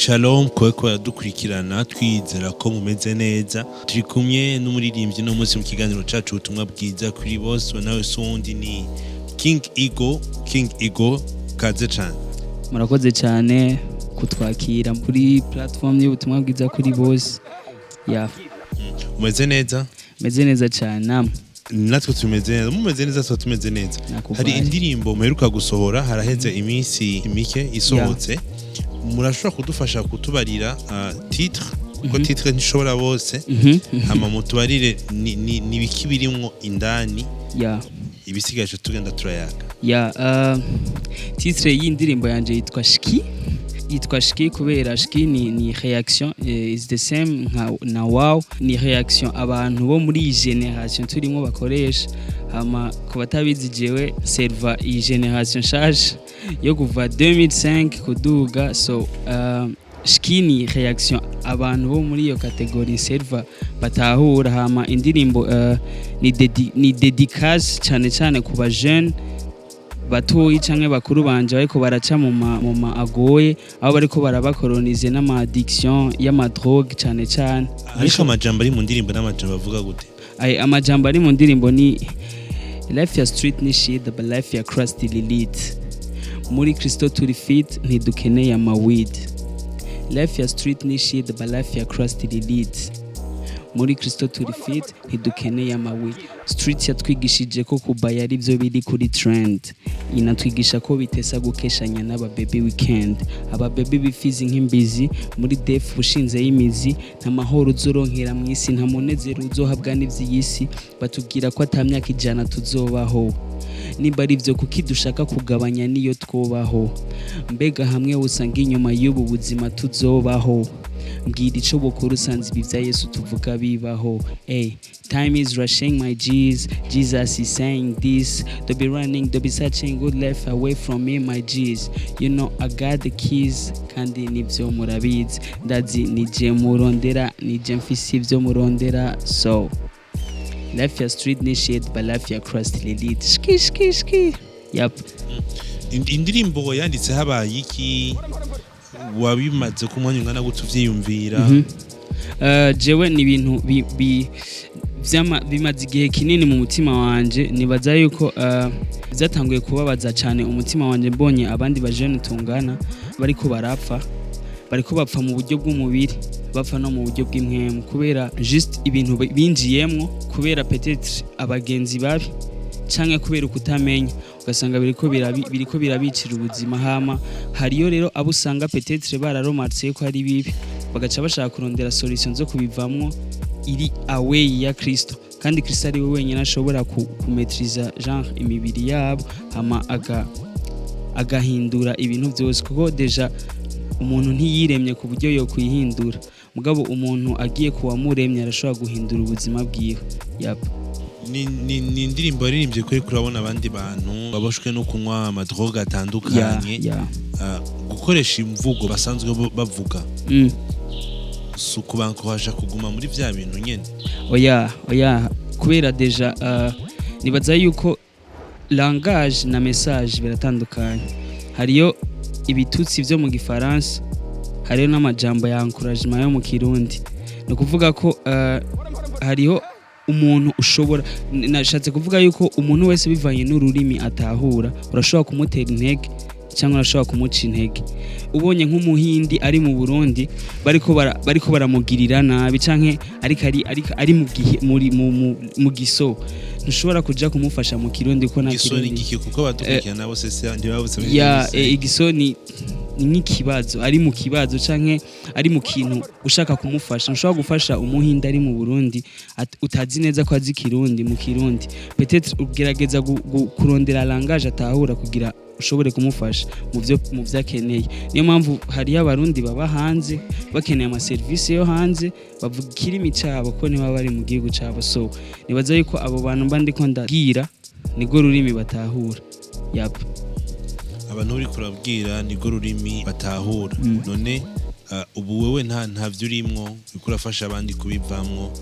Shalom kwe ko baradukurikirana, twizera ko mumeze neza. Turi kumwe n'umuririmbyi no munsi mu kiganiro cacu Ubutumwa Bwiza Kuri Bose. Nawe si uwundi, ni King Ego. King Ego, kaze cane. Murakoze cyane kutwakira kuri platform y'Ubutumwa Bwiza Kuri Bose ya. Umeze neza? Meze neza cyane, namwe? Natwe tumeze neza. Mumeze neza, tuba tumeze neza. Nakuvanye. Hari indirimbo muheruka gusohora, haraheze iminsi mike isohotse. Murashobora kudufasha kutubarira titre, kuko titre ntishobora bose, hama mutubarire ni biki birimwo indani, ibisigaje tugenda turayaga? Ya, titre y'indirimbo yanje yitwa Shiki. Yitwa Shiki kubera shiki ni reaction, is the same nka na wow, ni reaction abantu bo muri iyi generation turimo bakoresha. Hama ku batabizi, jewe serva iyi generation nshaje yo kuva 2005 kuduga. So shiki ni reaction abantu bo muri iyo category serva batahura. Hama indirimbo ni dedicace cyane cyane ku ba jeune batoyi canke bakuru banje bariko baraca mu ma agoye, aho bariko barabakolonize n'ama addiction y'ama drogue cyane cyane. Ariko amajambo ari mu ndirimbo n'amajambo avuga gute? Ay, amajambo ari mu ndirimbo ni: "Life ya street ni shit, but life ya Christ iri lit. Muri Kristo turi fit, ntidukeneye ama weed. Life ya street ni shit, but life ya Christ iri lit. Muri Kristo turi fit, ntidukeneye ama weed. Street yatwigishije ko kubaya ari byo biri kuri trend, inatwigisha ko bitesa gukeshanya n'aba baby weekend, aba baby bifizi nk'imbizi muri def ushinze y'imizi. Nta mahoro uzoronkera mu isi, nta munezero uzohabwa n'ivy'iyisi. Batubwira ko ata myaka 100 tuzobaho. Nimba ari byo, kuki dushaka kugabanya niyo twobaho? Mbega hamwe usanga inyuma y'ubu buzima tuzobaho? Mbwira ico bokora usanze ibi vya Yesu tuvuga bibaho. Hey, time is rushing, my G's. Jesus is saying this: don't be running, don't be searching good life away from me, my G's. You know I got the keys, kandi nivyo murabizi. Ndazi nije murondera, nije mfise ivyo murondera. So life ya street ni shit, but life ya Christ lit. Shki shki shki, yep. Indirimbo yanditse habaye iki? Wabimaze ku mwanya ungana gute uvyiyumvira? Jewe ni ibintu bimaze igihe kinini mu mutima wanje. Nibaza yuko byatanguye kubabaza cyane umutima wanje mbonye abandi bajene tungana bariko barapfa, bariko bapfa mu buryo bw'umubiri, bapfa no mu buryo bw'impwemu, kubera juste ibintu binjiyemwo, kubera peut-être abagenzi babi canke kubera ukutamenya, ugasanga biriko birabicira ubuzima. Hama hariyo rero abo usanga peut-être bararomatse ko ari bibi, bagaca bashaka kurondera solution zo kubivamwo iri away ya Kristo, kandi Kristo ari we wenyine ashobora kumetriza genre imibiri yabo, hama agahindura ibintu byose, kuko déjà umuntu ntiyiremye ku buryo yo kwihindura. Mugabo umuntu agiye kuwamuremye arashobora guhindura ubuzima bwiwe, yap. Ni indirimbo yaririmbye kuri kurabona abandi bantu baboshwe no kunywa amadroga atandukanye. Gukoresha imvugo basanzwe bavuga, si ukubankohasha kuguma muri vya bintu nyene? Oya, oya, kubera déjà nibaza yuko langage na message biratandukanye. Hariyo ibitutsi vyo mu gifaransa, hariyo n'amajambo ya encouragement yo mu kirundi. Ni ukuvuga ko hariho umuntu ushobora, nashatse kuvuga yuko umuntu wese bivanye n'ururimi atahura, urashobora kumutera intege cyangwa urashobora kumuca intege. Ubonye nk'umuhindi ari mu Burundi bariko baramugirira nabi, canke ariko ari mu gihe muri mu giso, ntushobora kuja kumufasha mu kirundi ko nta Igiso ni kirundi. igiki? Kuko badukurikirana bose ntibabuze. Ya, igiso ni nk'ikibazo, ari mu kibazo canke ari mu kintu ushaka kumufasha. Ntushobora gufasha umuhinde ari mu Burundi utazi neza ko azi kirundi mu kirundi. Peut-être ugerageza kurondera langage atahura kugira ushobore kumufasha mu vyo akeneye. Niyo mpamvu hariyo abarundi baba hanze bakeneye amaserivisi yo hanze, bavuga ikirimi cabo ko niba bari mu gihugu cabo. So nibaza yuko abo bantu mba ndiko ndabwira nirwo rurimi batahura, yap. Abantu uri kurabwira nirwo rurimi batahura. None ubu wewe ntavyo urimwo, uriko urafasha abandi kubivamwo.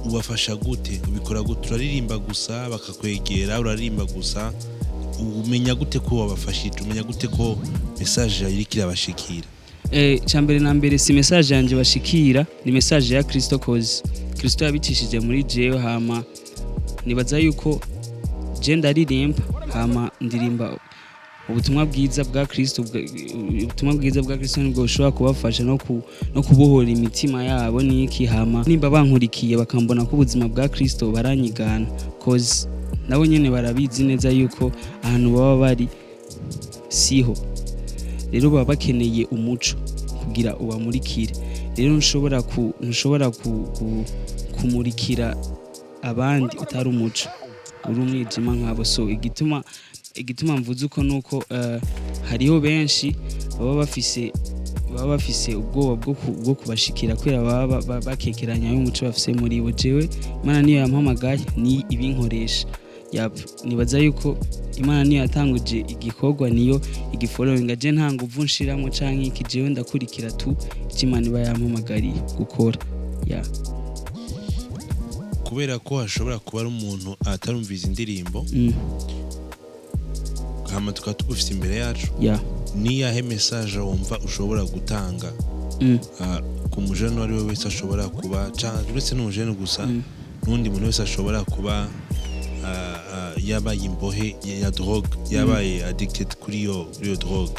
Ubafasha gute? Ubikora gute? Uraririmba gusa bakakwegera? Uraririmba gusa? Umenya gute ko wabafashije? Umenya gute ko message yawe iriko irabashikira? Cambere na mbere, si message yanje bashikira, ni message ya Kristo, cause Kristo yabicishije muri jewe. Hama nibaza yuko je ndaririmba, hama ndirimba ubutumwa bwiza bwa Kristo. Ubutumwa bwiza bwa Kristo nibwo bushobora kubafasha no kubohora imitima yabo niki. Hama nimba bankurikiye bakambona ko ubuzima bwa Kristo, baranyigana, cause nabo nyene barabizi neza yuko ahantu baba bari siho. Rero baba bakeneye umuco kugira ubamurikire. Rero ntushobora kumurikira abandi utari umuco, uri umwijima nkabo. So igituma mvuze uko nuko hariho benshi baba bafise ubwoba bwo kubashikira, kubera baba bakekeranya y'umuco bafise muri bo. Jewe Imana niyo yampamagaye, ni ibinkoresha. Yap, nibaza yuko Imana niyo yatanguje igikorwa, niyo igifollowinga. Je nta nguvu nshiramo canke iki, jewe ndakurikira tu icyo Imana iba yampamagariye gukora, yeah. Kubera ko hashobora kuba ari umuntu atarumviza indirimbo, hama tukaba tugufise imbere yacu, niyahe message wumva ushobora gutanga ku mujene uwo ari we wese ashobora kuba, canke uretse n'umujene gusa, n'undi muntu wese ashobora kuba yabaye imbohe ya drogue, yabaye addicted kuri iyo drogue?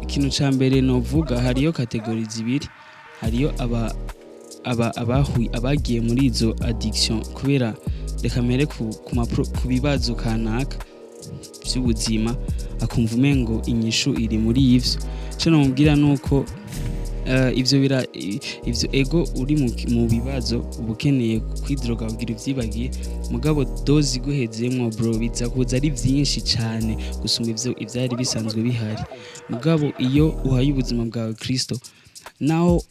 Ikintu ca mbere novuga, hariyo catégories zibiri. Hariyo aba aba abahuye, abagiye muri izo addiction kubera, reka mpere ku bibazo kanaka by'ubuzima, akumva umengo inyishu iri muri ivyo. Ico nomubwira nuko ivyo ego, uri mu bibazo uba ukeneye kwidroga kugira uvyibagiye, mugabo dose iguhezemwo, bro, biza kuza ari vyinshi cane gusumba ivyo ivyari bisanzwe bihari. Mugabo iyo uhaye ubuzima bwawe Kristo, naho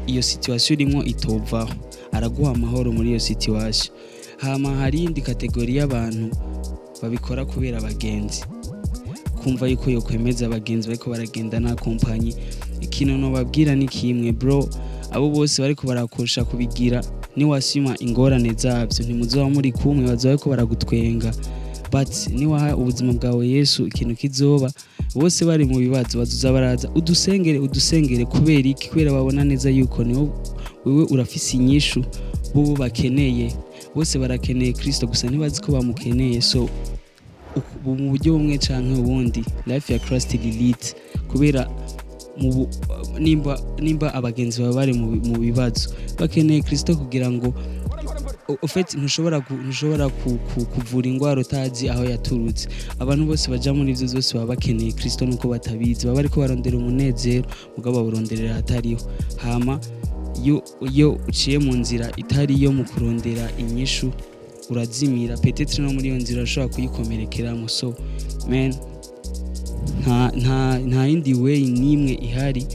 iyo situation urimo itovaho, araguha amahoro muri iyo situation. Hama hari iyindi catégorie y'abantu babikora kubera abagenzi, kumva yuko yokwemeza abagenzi bariko baragenda na kompanyi. Ikintu nobabwira ni kimwe, bro: abo bose bariko barakosha kubigira, niwasima ingorane zabyo ntimuzoba muri kumwe, bazoba bariko baragutwenga. But niwaha ubuzima bwawe Yesu, ikintu kizoba, bose bari mu bibazo bazoza baraza: "Udusengere, udusengere." Kubera iki? Kubera babona neza yuko niwo wewe urafise inyishu bo bakeneye. Bose barakeneye Kristo, gusa ntibazi ko bamukeneye. So mu buryo bumwe canke ubundi, life ya Christ iri lit, kubera nimba abagenzi baba bari mu bibazo bakeneye Kristo kugira ngo ufite, ntushobora kuvura indwara utazi aho yaturutse. Abantu bose baja muri ivyo byose baba bakeneye Kristo, nuko batabizi. Baba bariko barondera umunezero, mugabo bawuronderera ahatariho. Hama iyo uciye mu nzira itari iyo mu kurondera inyishu, urazimira. Peut-être no muri iyo nzira urashobora kuyikomerekeramo. So man, nta yindi way n'imwe ihari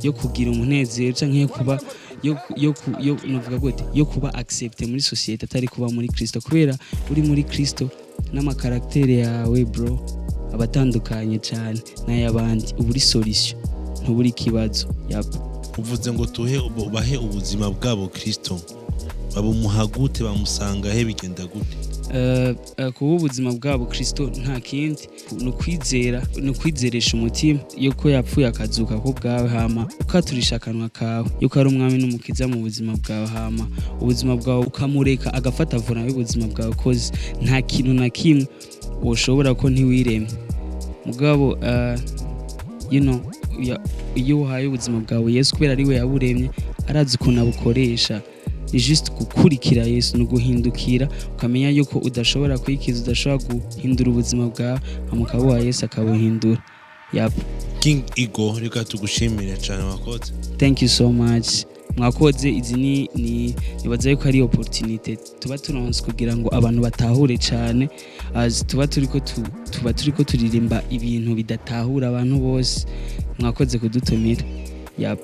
yo kugira umunezero canke yo kuba yo novuga gute, yo kuba accepté muri société, atari kuba muri Kristo. Kubera uri muri Kristo, n'ama caractère yawe, bro, aba atandukanye cyane n'ay'abandi. Uba uri solution, ntuburi ikibazo. Yap. Uvuze ngo tuhe bahe ubuzima bwabo Kristo, babumuha gute? Bamusanga he? Bigenda gute? Kuba ubuzima bwabo Kristo nta kindi, ni ukwizera, ni ukwizeresha umutima yuko yapfuye akazuka ko bwawe, hama ukaturisha akanwa kawe yuko ari umwami n'umukiza mu buzima bwawe, hama ubuzima bwawe ukamureka agafata volant y'ubuzima bwawe, cause nta kintu na kimwe woshobora ko ntiwiremye. Mugabo iyo uhaye ubuzima bwawe Yesu, kubera ari we yaburemye, arazi ukuntu abukoresha. Ni just gukurikira Yesu, ni uguhindukira ukamenya yuko udashobora kwikiza, udashobora guhindura ubuzima bwawe, hama ukabuha Yesu akabuhindura. Yap. King Ego, reka tugushimire cyane, wakoze. Thank you so much, mwakoze. Izi ni nibaza yuko ari opportunité tuba turonse kugira ngo abantu batahure cyane, as tuba turiko turirimba ibintu bidatahura abantu bose. Mwakoze kudutumira. Yap.